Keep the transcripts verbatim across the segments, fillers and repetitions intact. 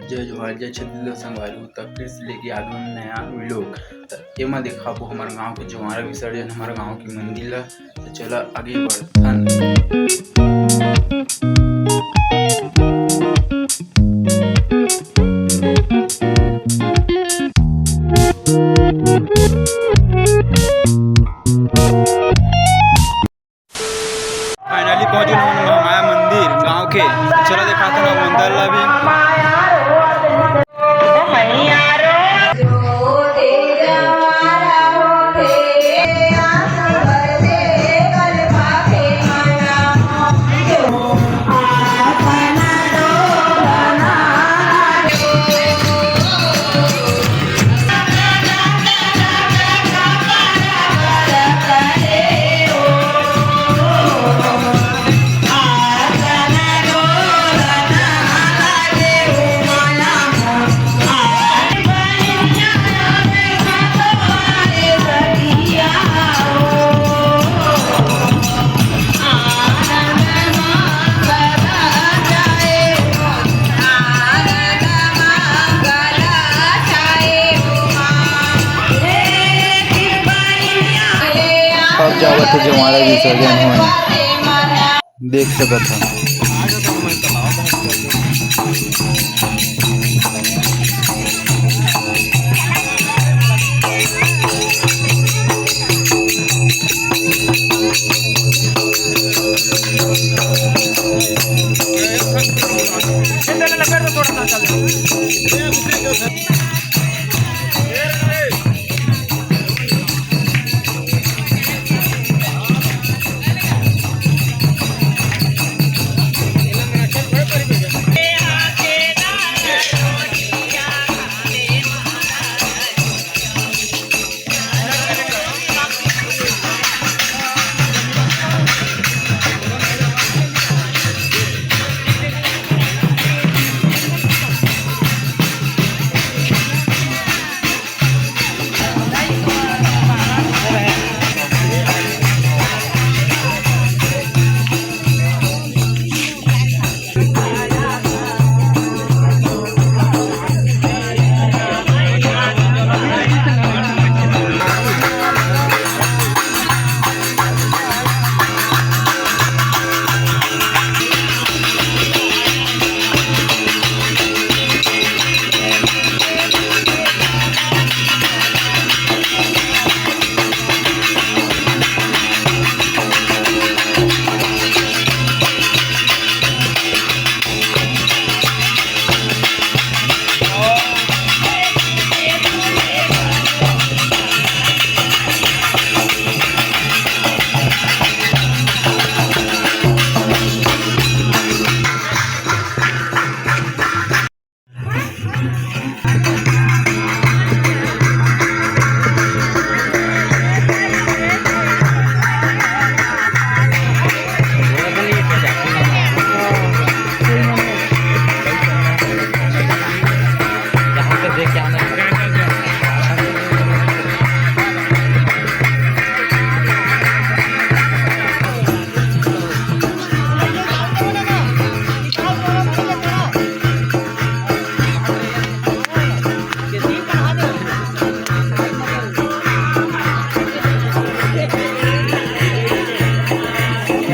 जय जोहार, जय छत्तीसगढ़ संगवारी हो। त फिर से लेके आ गए नया vlog। त एमा दिखाबो हमर गांव के जोंवारा विसर्जन, हमर गांव के मंदिर ला। त चला आगे बढ़थन। Finally पहुंच गए हमन महामाया मंदिर गांव के। चला दिखाथन अब अंदर ला भी। अब जावत हे जोंवारा विसर्जन होय, देख सकत हव।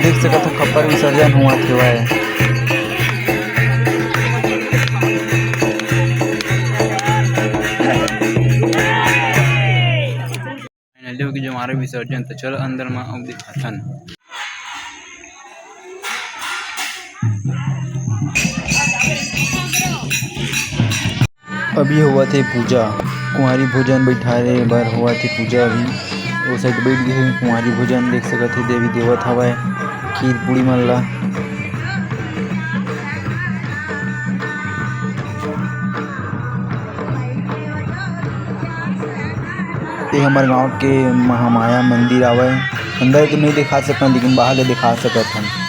देख सकत हो, खप्पर विसर्जन होवत हेवय। Finally होगे जोंवारा विसर्जन, त चल अंदर म अब दिखाथन। अभी होवत हे पूजा, कुंवारी भोजन बैठारे बर होवत हे पूजा। अभी ओ side बैठ गे हे कुंवारी भोजन, देख सकत हे देवी देवत हवय, खीर पूड़ी मन ला। ये हमर गांव के महामाया मंदिर आवय। अंदर तो नहीं दिखा सकन, लेकिन बाहर ले दिखा सकत हन।